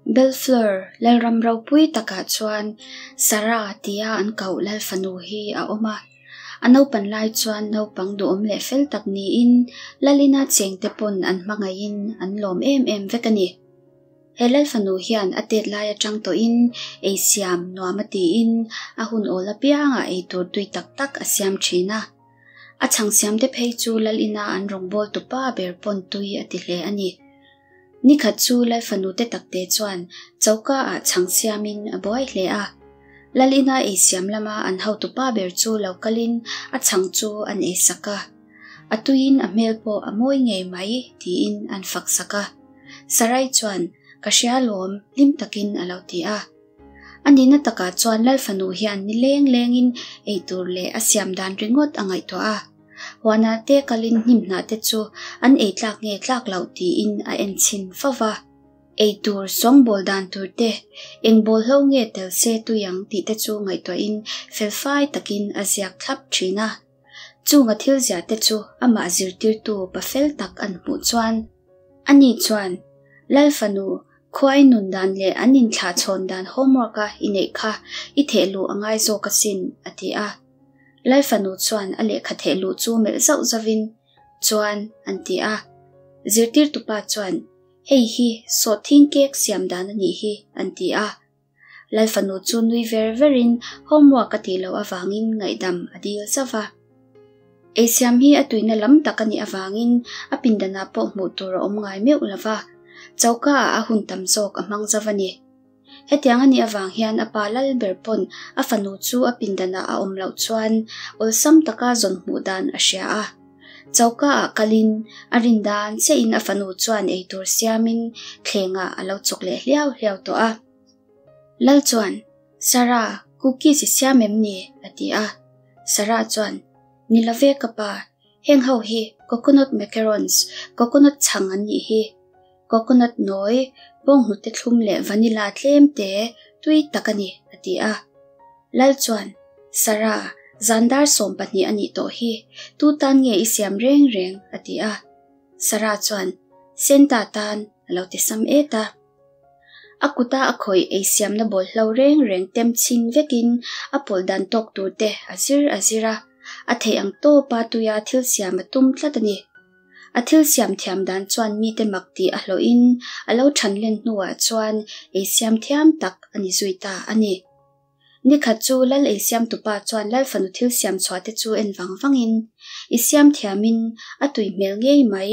Bellefleur lalram ropui takah chuan Sarah tia an koh lal fanu hi a awm a. A naupan lai chuan naupang duhawm leh fel tak niin lalina chengte pawn an hmangaihin an lawm em em vek a ni. He lal fanu hian a tet lai atang tawhin ei siam nuam a tiin a hun awl apiangah ei tur tui tak tak a siam thin a. A chhang siamte phei chu lal ina an rawngbawltu pa ber pawn tui a ti hle a ni. Nikhat chu lal fanu te takte chuan choka ah chhang siamin a buai hle a. Lal ina ei siam lama an hotu pa ber chu lo kalin a chhang chu an ei sak a. A tuiin a hmel pawh a mawi ngei mai tiin an fak sak a. Sarai chuan, Ka hria lawm, hlim takin a lo ti a. A nihna takah chuan Lal fanu hian ni leng lengin ei tur leh a siam dan ringawt a ngaihtuah a. Huanah te kalin hnim hnah te chu an ei tlak nge tlak loh tiin a en chhin fo va. Ei tur sawngbawl dan tur te, eng bawlhlo nge tel se tui ang tih te chu ngaihtuahin felfai takin a ziak thlap thin a. Chunga thil ziah te chu amah zirtirtu pa fel tak an hmuh chuan ani chuan, Lal fanu, khuai nun dan leh an inthlahchhawn dan homework a i neih kha i theh luh a ngai zawk asin, a ti a. Lal fanu chuan a lehkha theh luh chu melh zauh zauhin, Chuan, an ti a. Zirtirtupa chuan, Hei hi sawhthing cake siam dan a nih hi, an ti a. Lal fanu chu nui ver verin homework a tih loh avangin ngaihdam a dil zauh va. Eisiam hi a tuina lam tak a nih avangin a pindanah pawh hmuh tur a awm ngai meuh lo va, choka ah a hun tam zawk a hmang zauh a ni. Hetiang a nih avang hian a pa lal ber pawn a fanu chu a pindanah a awm loh chuan awlsam taka zawn hmuh dan a hria a. Choka ah kalin a rin dan chiahin a fanu chuan eitur siamin thlengah a lo chawk leh hliau hliau tawh a. Lal chuan, Sarah, cookies i siam em ni? a ti a. Sarah chuan, Ni lo ve ka pa, heng ho hi coconut macarons, coconut chhang an nih hi. Coconut nawi, bawnghnute thlum leh vanilla tlem te tui tak a ni, a ti a. Lal chuan, Sarah, zan dar 12 a nih tawh hi, tu tan nge i siam reng reng? a ti a. Sarah chuan, Senta tan, a lo ti sam et a. A kuta a khawih ei siamna bawlhlo reng reng tem chhin vekin a pawlh dan tawk tur te a zir a zir a, a theih ang tawpa tuia thil siam a tum tlat a ni. A thil siam thiam dan chuan mite mak tih a hlawhin a lo than len hnuah chuan ei siam thiam tak a ni zui ta a ni. Nikhat chu Lal ei siamtupa chuan Lal fanu thil siam chhuah te chu en vang vangin, I siam thiamin a tui hmel ngei mai,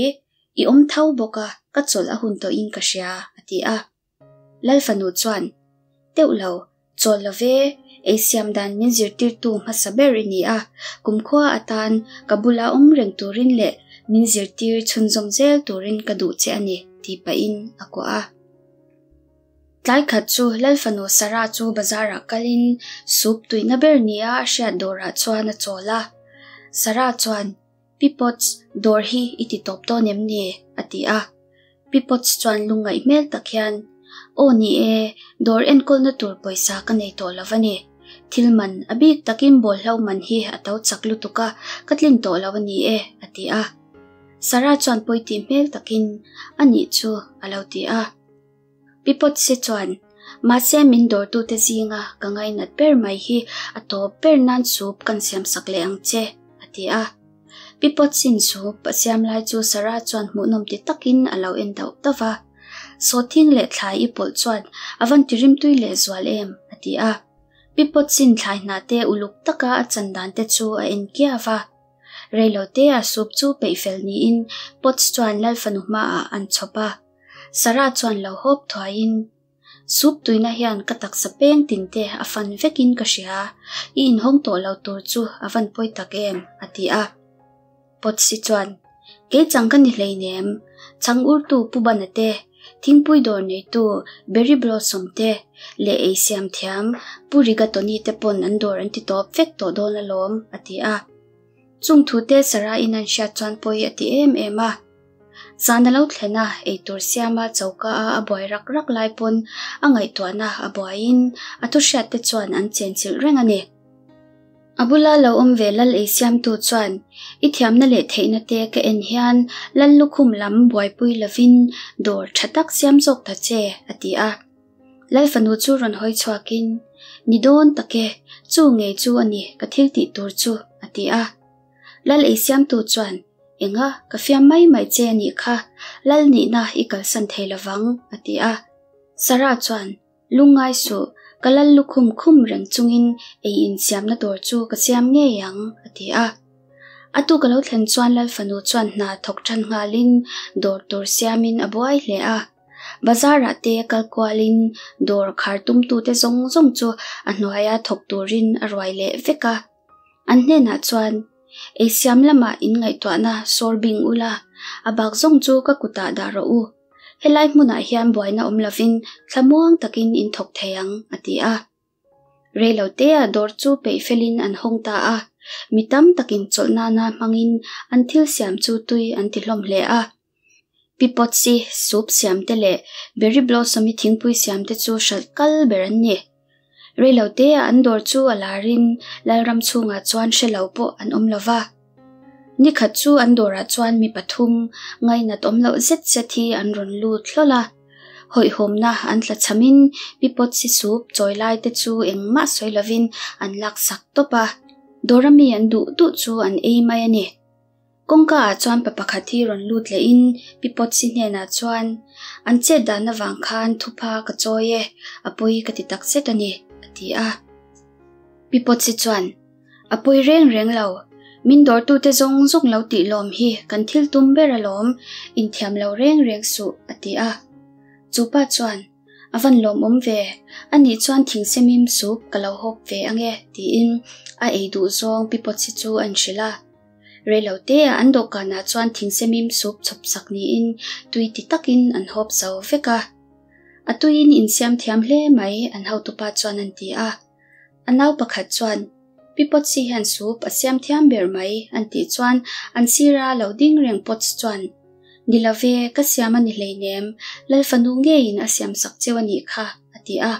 I awm tho bawk a, ka chawlh a hun tawhin ka hria, a ti a. Lal fanu chuan, Teuh lo, chawl lo ve, ei siam dan min zirtirtu hmasa ber i ni a, kumkhua atan ka bula awm reng turin leh min zirtir chhunzawm zel turin ka duh che a ni, tih pahin a kuah a. Tlai khat chu Lal fanu Sarah chu bazarah kalin soup tuihna ber nia a hriat dawrah chuan a chawl a. Sarah chuan, Pi Potts, dawr hi i ti tawp dawn em ni? a ti a. Pi Potts chuan lungngaih hmel tak hian, Aw ni e, dawr enkawlna tur pawisa ka nei tawh lo a ni. Thil man, a bik takin bawlhlo man hi a to chak lutuk a, ka tlin tawh lo a ni e, a ti a. Sarah chuan pawitih hmel takin, A nih chu, a lo ti a. Pi Potts-i chuan, Mahse min dawrtute zinga ka ngainat ber mai hi a tawp ber nan soup kan siamsak leh ang che, a ti a. Pi Potts-in soup a siam lai chu Sarah chuan hmuhnawm ti takin a lo en dauh dauh va. Sawthing leh thlai i pawlh chuan a van ti rimtui leh zual em, a ti a. Pi Potts-in thlai hnahte uluk taka a chan dan te chu a en kiau va. Reilotea soup chu peih fel niin Potts chuan Lal fanu hmaah an chhawp a. Sarah chuan lo hawp thuaiin, Soup tuina hian ka taksa peng tin te a fan vekin ka hria, i inhawng tawh lo tur chu a van pawi tak em, a ti a. Potsi chuan, Kei chang ka ni hleinem, chhang urtu Pu Bana te, thingpui dawr neitu Berry Blossom te leh ei siam thiam Pu Rigatoni te pawn an dawr an ti tawp vek tawh dawn alawm, a ti a. Chung thute Sarah-in an hriat chuan pawi a ti em em a. Zan a lo thlen a, eitur siama choka a a buai rak rak lai pawn a ngaihtuahna a buaiin a thuhriat te chuan an chenchilh reng a ni. A bula lo awm ve lal ei siamtu chuan, I thiamna leh theihna te ka en hian lal lukhum lam buaipui lovin dawr tha tak siam zawk ta che, a ti a. Lal fanu chu rawn hawi chhuakin, Ni dawn tak e, chu ngei chu a ni ka thil tih tur chu, a ti a. Lal eisiamtu chuan, Enga, ka fiam mai mai che a nih kha, lal nihna i kalsan thei lovang, a ti a. Sarah chuan, Lungngai suh, ka lal lukhum khum reng chungin ei insiamna tur chu ka siam ngei ang, a ti a. A tuk a lo thlen chuan lal fanu chuan hna thawk tan nghalin dawr tur siamin a buai hle a. Bazar-ah te kal kualin dawr khar tumtute zawng zawng chu a hnuaia thawk turin a ruai leh vek a. An hnenah chuan, Ei siam lamah in ngaihtuahna sawr bing ula, a bak zawng chu ka kutah dah rawh u. Helai hmunah hian buaina awm lovin thlamuang takin in thawk thei ang, a ti a. Reilotea dawr chu peih felin an hawng ta a, mi tam takin chawlh nana hmangin an thil siam chu tui an ti hlawm hle a. Pi Potsi soup siam te leh Berry Blossom-i thingpui siam te chu hralh kal ber an ni. Reilotea an dawr chu a larin Lalram chhungah chuan hre lo pawh an awm lo va. Nikhat chu an dawrah chuan mi pathum ngainat awm loh zet zet hi an rawn lut hlawl a. Hawihhawmna an tla chhamin Pi Potsi soup chawi lai te chu engmah sawi lovin an laksak tawp a. Dawra mi an duh duh chu an ei mai a ni. Kawngka ah chuan pa pakhat hi rawn lut lehin Pi Potsi hnenah chuan, An chet dan avang khan thupha ka chawi e, a pawi ka ti tak zet a ni, a ti a. Pi Potsi chuan, A pawi reng reng lo, min dawrtute zawng zawng lo tih lawm hi kan thil tum ber alawm, inthiam lo reng reng suh, a ti a. Chu pa chuan, A van lawmawm ve, anih chuan thingsemim soup ka lo hawp ve ange, tiin a ei duh zawng Pi Potsi chu a inhrilh a. Reilotea an dawhkanah chuan thingsemim soup chhawp sak niin tui ti takin an hawp zo vek a. A tuiin insiam thiam hle mai an hotupa chuan an ti a. A nau pakhat chuan, Pi Potsi hian soup a siam thiam ber mai an tih chuan an sira lo ding reng Pots chuan, Ni lo ve, ka siam a ni hleinem, Lal fanu ngeiin a siam sak cheu a nih kha, a ti a.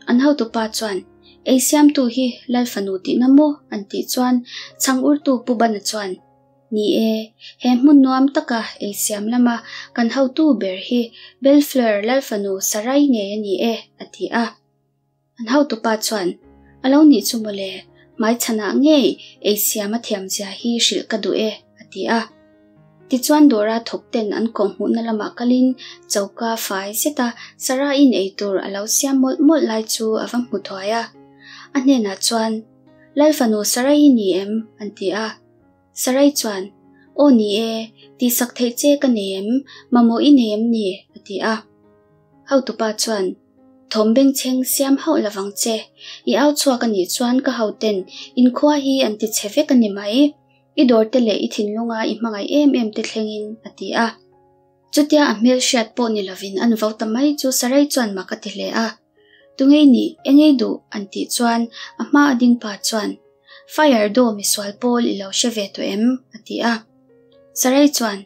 An hotupa chuan, Ei siamtu hi Lal fanu tihna maw? an tih chuan chhang urtu Pu Bana chuan, Ni e, he hmun nuam taka ei siam lama kan hotu ber hi Bellefleur Lal fanu Sarai ngei a ni e, a ti a. An hotupa chuan, A lo nih chu mawle, hmaichhanah ngei ei siam a thiamzia hi hrilh ka duh e, a ti a. Tichuan Dora thawk ten an kawhhmuhna lamah kalin choka fai zeta Sarah-in eitur a lo siam mawlh mawlh lai chu a va hmu thuai a. A hnenah chuan, Lal fanu Sarah-i ni em? an ti a. Sarai chuan, Aw ni e, tihsak theih che ka nei em? Mamawh i nei em ni? a ti a. Hotupa chuan, Thawm bengchheng siam hauh lovang che, i au chhuak a nih chuan ka hoten inkhua hi an ti chhe vek a ni mai. I dawrte leh i thinlunga i hmangaih em em te thlengin, a ti a. Chutia a hmel hriat pawh ni lovin an vo ta mai chu Sarai chuan mak a ti hle a. Tungei nih, engei duh? an tih chuan a hma a ding pa chuan, Fire do misual pawl i lo hre ve tawh em? a ti a. Sarai chuan,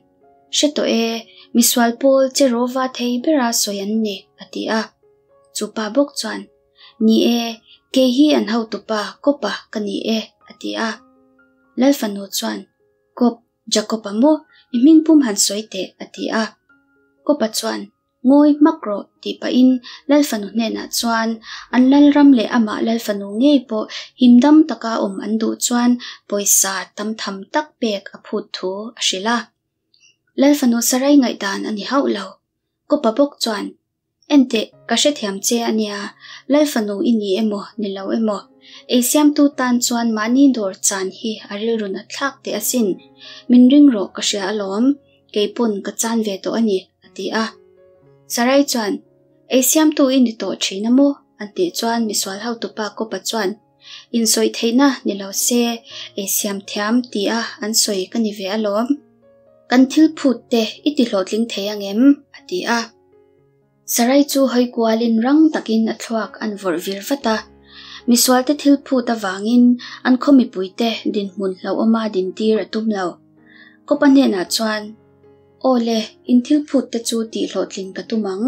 Hre tawh e, misual pawl che rawva thei bera sawi an ni, a ti a. Chu pa bawk chuan, Ni e, kei hi an hotupa Kopa ka ni e, a ti a. Lal fanu chuan, Kop, Jakopa maw, i hming pum han sawi teh, a ti a. Kopa chuan, Ngawi hmak rawh, tih pahin Lal fanu hnenah chuan, an Lalram leh amah Lal fanu ngei pawh himdam taka awm an duh chuan pawisa tam tham tak pek a phut thu a hrilh a. Lal fanu Sarai ngaihdan a ni hauh lo. Kopa bawk chuan, Enteh, ka hrethiam che a nia, Lal fanu i ni emaw, ni lo emaw, ei siamtu tan chuan mahni dawr chan hi a rilru nat thlak teh asin, min ring rawh ka hria alawm, kei pawn ka chan ve tawh a ni, a ti a. Sarai chuan, Ei siamtu i ni tawh thin a maw? an tih chuan misual hotupa Kopa chuan, Insawi theihna ni lo se, ei siam thiam tia an sawi ka ni ve alawm. Kan thil phut te i ti hlawhtling thei ang em? a ti a. Sarai chu hawi kualin rang takin a thluak an vawrh vir vat a. Misualte thil phut avangin an khaw mipuite dinhmun hlauhawma dintir a tum lo. Kawpa hnenah chuan, Aw le, in thil phut te chu tih hlawhtlin ka tum ang.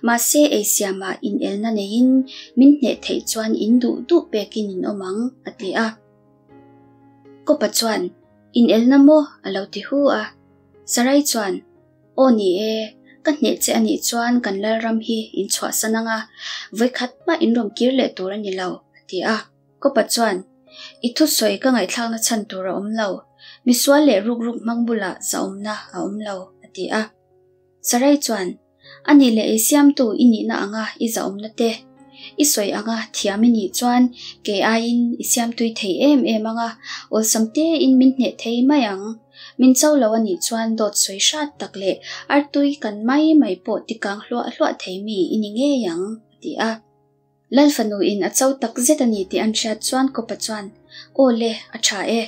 Mahse ei siamah inelna neiin min hneh theih chuan in duh duh pekin in awm ang, a ti a. Kawpa chuan, Inelna maw? a lo ti hu a. Sarai chuan, Aw ni e, Ka hneh che a nih chuan kan lalram hi in chhuahsan ang a, vawikhat mah in rawn kir leh tur a ni lo, a ti a. Kawpa chuan, I thusawi ka ngaihthlakna chhan tur a awm lo, misual leh rukruk hmang bulah zahawmna a awm lo, a ti a. Sarai chuan, A nih leh ei siamtu i nihna anga i zahawmna te i sawi anga thiam i nih chuan kei aiin i siamtui thei em em anga awlsam tein min hneh thei mai ang. Min cho lo a nih chuan dawt sawi hrat tak leh artui kan mai mai pawh tikang hluah hluah thei mi i ni ngei ang, a ti a. Lal fanu in a cho tak zet a ni tih an hriat chuan Kawpa chuan, Aw le, a tha e.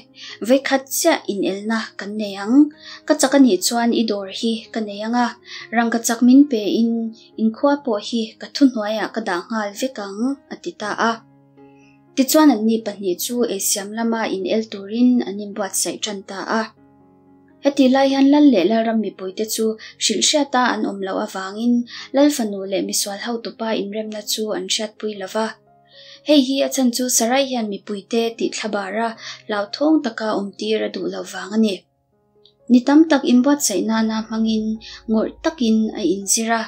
Vawikhat chiah inelna kan nei ang. Ka chak a nih chuan i dawr hi ka nei ang a, rangkachak min pe in inkhua pawh hi ka thuhnuaiah ka dah nghal vek ang, a ti ta a. Tichuan anni pahnih chu eisiam lama inel turin an inbuatsaih tan ta a. Heti lai hian Lal leh Lalram mipuite chu hrilhhriata an awm loh avangin Lal fanu leh misual hotupa inremna chu an hriatpui lo va. Hei hi a chhan chu Sarai hian mipuite tih thlabara hlauthawng taka awmtir a duh loh vang a ni. Ni tam tak inbuatsaih nana hmangin ngawrh takin a inzir a,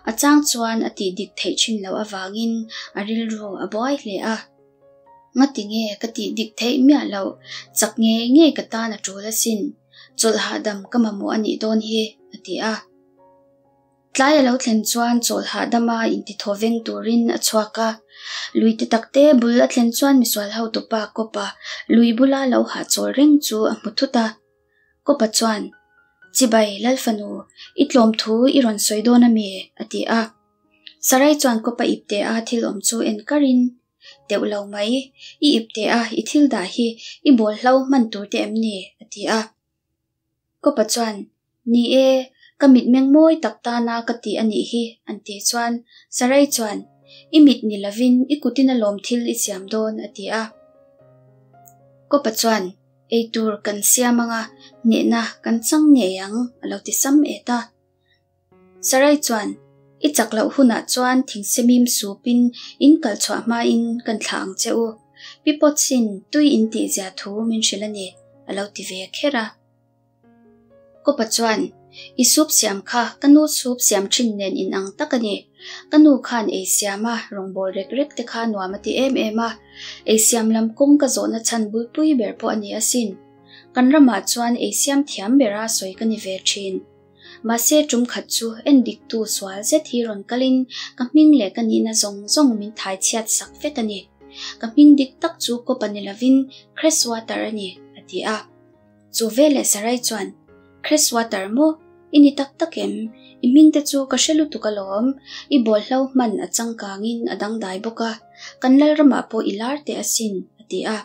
a chang chuan a tih dik theih thin loh avangin a rilru a buai hle a. Ngati nge ka tih dik theih miah loh, chak ngei ngei ka tan a tul asin, chawlh hahdam ka mamawh a nih dawn hi, a ti a. Tlai a lo thlen chuan chawlh hahdama intithaw veng turin a chhuak a. Lui te takte bul a thlen chuan misual hotupa kawpa lui bula lo hahchawl reng chu a hmu thut a. Kawpa chuan, Chibai, Lalfanu, i tlawm thu i rawn sawi dawn a mi? a ti a. Sarai chuan kawpa ipte a thil awm chu en karin, Deuh lo mai, i ipte a i thil dah hi i bawl hlo hman tur te em ni? a ti a. Kawpa chuan, Ni e, ka mitmeng mawi tak tana ka tih a nih hi, an ti chuan Sarai chuan, I mit ni lovin i kutin alawm thil i siam dawn, a ti a. Kawpa chuan, Ei tur kan siam anga hnehna kan chang ngei ang, a lo ti sam et a. Sarai chuan, I chak loh hunah chuan thingsemim supin in kal chhuah hmain kan thlah ang che u. Pi Potsin tui in tihzia thu min hrilh a ni, a lo ti ve kher a. Kawpa chuan, I soup siam kha ka nu soup siam thin nen in ang tak a ni. Ka nu khan ei siam a, rawngbâwl rek rek te kha nuam a ti em em a. Ei siam lam kawng ka zawhna chhan bulpui ber pawh a ni asin. Kan ramah chuan ei siam thiam bera sawi ka ni ve thin. Mahse tum khat chu en diktu sual zet hi rawn kalin ka hming leh ka nihna zawng zawng min thai chhiat sak vek a ni. Ka hming dik tak chu Kawpa ni lovin Cresswater a ni, a ti a. Chu veleh Sarai chuan, Cresswater maw? I ni tak tak em? I hming te chu ka hre lutuk alawm. I bawlhlo hman a changkangin a dangdai bawk a, kan Lalramah pawh i lar teh asin, a ti a.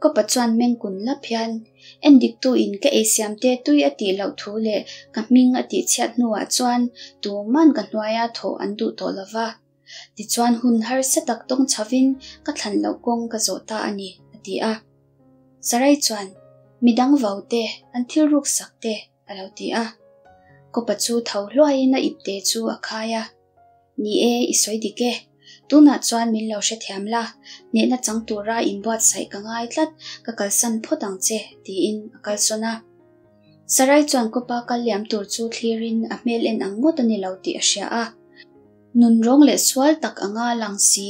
Kawpa chuan mengkun lap hian, Endiktuin ka eisiamte tui a tih loh thu leh ka hming a tih chhiat hnuah chuan tuman ka hnuaia thawh an duh tawh lo va. Tichuan hun harsa tak tawng chhovin ka thlan loh kawng ka zawh ta a ni, a ti a. Sarai chuan, Midang vau te, an thil ruk sak te, a lo ti a. Kawpa chu tho hluaiin a ipte chu a khai a. Ni e, i sawi dik e. Tunah chuan min lo hrethiam la, hnehna chang tura inbuatsaih ka ngai tlat, ka kalsan phawt ang che, tiin a kalsawn a. Sarai chuan kawpa kal liam tur chu thlirin a hmel en ang ngawt a ni lo tih a hria a. Nun rawng leh sual tak anga lang si,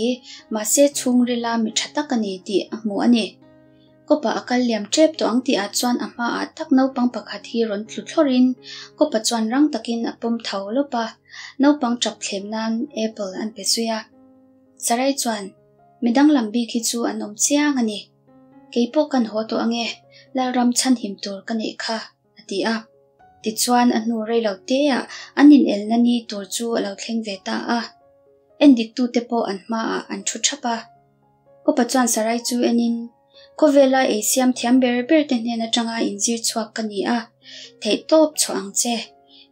mahse chhungrila mi tha tak a ni tih a hmu a ni. Kawpa a kal liam tep tawh ang tihah chuan a hmaah tak naupang pakhat hi rawn tlu thlawrin Kawpa chuan rang takin a pawm tho lawp a, naupang tap thlem nan apple an pe zui a. Sarai chuan, Mi danglam bik hi chu an awm chiang a ni. Kei pawh kan haw tawh ange, Lalram chhanhim tur ka neih kha, a ti a. Tichuan a hnu rei lo teah an inelna ni tur chu a lo thleng ve ta a. Endiktute pawh an hmaah an thu thap a. Kawpa chuan Sarai chu enin, Khawvela ei siam thiam ber ber te hnen atanga inzir chhuak ka ni a, theih tawp chhuah ang che,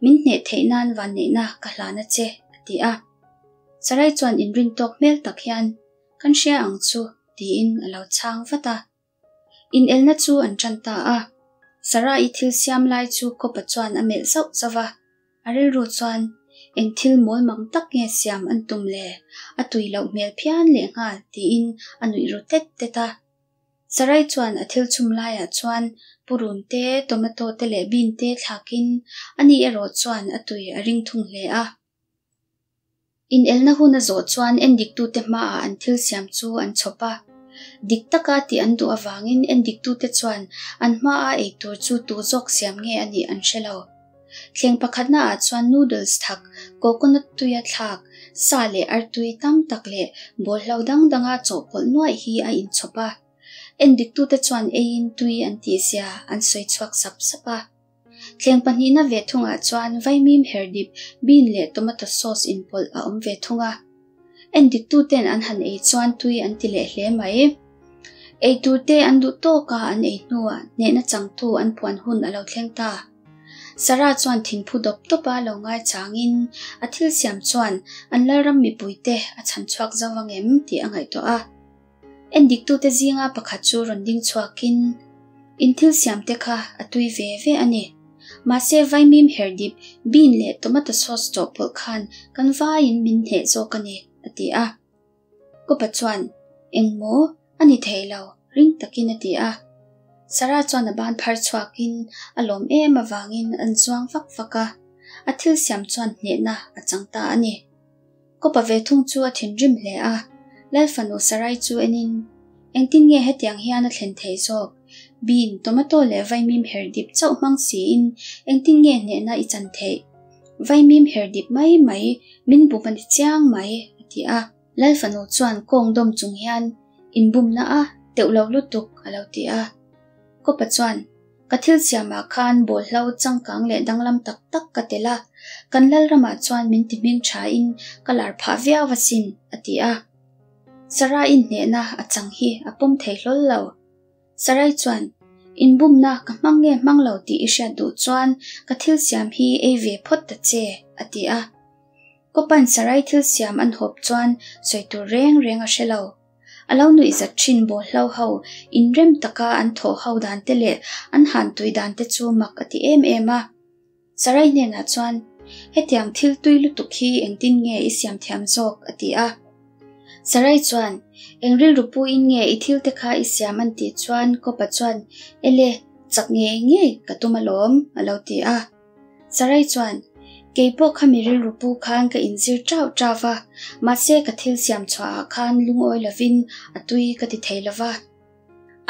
min hneh theih nan vanneihna ka hlan a che, a ti a. Sarai chuan inrin tawk hmel tak hian, Kan hria ang chu, tiin a lo chhang vat a. Inelna chu an tan ta a. Sarai thil siam lai chu Kawpa chuan a melh zauh zauh va. A rilru chuan, Eng thil mawl mang tak nge siam an tum le? A tui loh hmel phian lehnghal, tiin a nuih ru tet tet a. Sarai chuan a thil chhum laiah chuan purun te, tomato te leh bean te thlakin ani erawh chuan a tui a ring thung hle a. Inelna hun a zawh chuan endiktute hmaah an thil siam chu an chhawp a. Dik taka tih an duh avangin endiktute chuan an hmaa eitur chu tu zawk siam nge a nih an hre lo. Thleng pakhatnaah chuan noodles thak, coconut tuia thlak, sa leh artui tam tak leh bawlhlo dang danga chawhpawlh nuaih hi a inchhawp a. Endiktute chuan eiin tui an tihzia an sawi chhuak sap sap a. Thleng pahnihna ve thungah chuan vaimim herdip, bean leh tomato sauce inpawlh a awm ve thung a. Endiktuten an han ei chuan tui an ti leh hle mai. Ei turte an duh tawk a, an ei hnuah hnehna changtu an puan hun a lo thleng ta. Sarah chuan thinphu dawp dawp a lo ngaichangin a thil siam chuan an Lalram mipuite a chhan chhuak zo ang em tih a ngaihtuah a. Endiktute zinga pakhat chu rawn ding chhuakin, In thil siamte kha a tui ve ve a ni. Mahse vaimim herdip, bean leh tomato sauce chawhpawlh khan kan vaiin min hneh zawk a ni, a ti a. Kopa chuan, Engmaw? A ni thei lo, ring takin a ti a. Sarah chuan a ban phar chhuakin a lawm em avangin an zuang vak vak a, a thil siam chuan hnehna a chang ta a ni. Kopa ve thung chu a thinrim hle a, Lal fanu Sarai chu enin, Engtin nge hetiang hian a thlen theih zawk? Bean, tomato leh vaimim her dip chauh hmang siin engtin nge hnehna i chan theih? Vaimim her dip mai mai, min bum a ni chiang mai, a ti a. Lal fanu chuan kawng dawm chung hian, Inbumna a teuh lo lutuk, a lo ti a. Kopa chuan, Ka thil siamah khan bawlhlo changkang leh danglam tak tak ka tel a, kan Lalramah chuan min ti hming thain ka lar phah viau asin, a ti a. Sarai inhnehna a chang hi a pawm thei hlawl lo. Sarai chuan, Inbumna ka hmang nge hmang lo tih i hriat duh chuan ka thil siam hi ei ve phawt ta che, a ti a. Kopan Sarai thil siam an hawp chuan sawi tur reng reng a hre lo. A lo nuihzat thin bawlhlo ho inrem taka an thawh ho dan te leh an han tui dan te chu mak a ti em em a. Sarai hnenah chuan, Hetiang thil tui lutuk hi engtin nge i siam thiam zawk? a ti a. Sarai chuan, Eng rilru puiin nge i thil te kha i siam an tih chuan Kopa chuan, Ele, chak ngei ngei ka tum alawm, a lo ti a. Sarai chuan, Kei pawh kha mi rilru pu khan ka inzir chau chau va, mahse ka thil siam chhuahah khan lungawi lovin a tui ka ti thei lo va.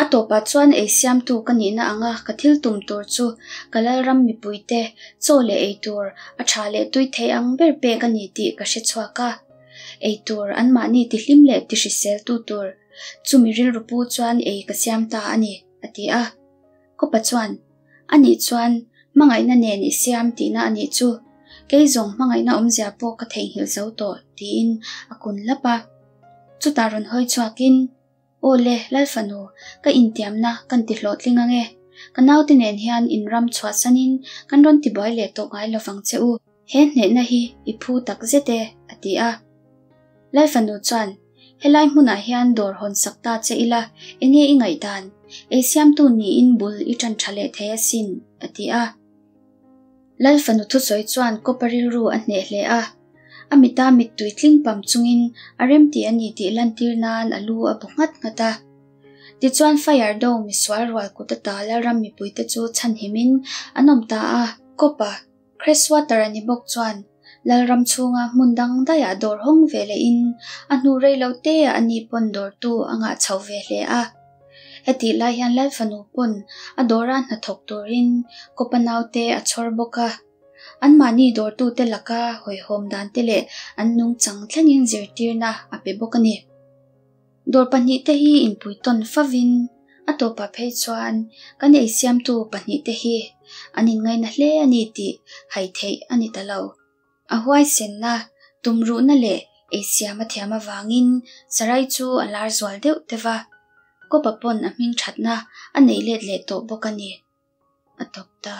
A tawpah chuan ei siamtu ka nihna anga ka thil tum tur chu ka Lalram mipuite chaw leh ei tur a tha leh tui thei ang ber pek a ni tih ka hre chhuak a. Ei tur anmahni tihlim leh tihriseltu tur chumi rilru pu chuan ei ka siam ta a ni, a ti a. Kopa chuan, A nih chuan, hmangaihna nen i siam tihna a nih chu. Kei zawng hmangaihna awmzia pawh ka theihnghilh zo tawh, tiin a kun lap a. Chutah rawn hawi chhuakin, Aw le, Lalfanu, ka intiamna kan ti hlawhtling ang e. Ka naute nen hian in ram chhuahsanin kan rawn tibuai leh tawh ngai lovang che u. He hnehna hi i phu tak zet e, a ti a. Lalfanu chuan, Helai hmunah hian dawr hawn sak ta che ila, enge i ngaihdan? Ei siamtu niin bul i ṭan ṭha leh thei asin, a ti a. Lalfanu thusawi chuan kawpa rilru a hneh hle a. A mita mittui tling pam chungin a remti a ni tih lantir nan a lu a bu nghat nghat a. Tichuan Fire Do misual rual kut ata Lalram mipuite chu chhanhimin an awm ta a. Kawpa Cresswater a ni bawk chuan Lalram chhunga hmun dang daihah dawr hawng ve lehin a hnu rei lo te ah ani pawn dawrtu a ngah chho ve hle a. Hetih lai hian Lalfanu pawn a dawra hnathawk turin kawpa naute a chhawr bawk a. Anmahni dawrtute laka hawihhawm dante leh an nungchang thlengin zirtirna a pe bawk a ni. Dawr pahnihte hi inpuitawn favin a tawpah phei chuan kan eisiamtu pahnihte hi an inngaina hle a ni tih hai theih a ni ta lo. A huaisenna, tumruhna leh eisiam a thiam avangin Sarai chu a lar zual deuh deuh va, Kopa pawn a hming thatna a nei let leh tawh bawk a ni. A tawp ta.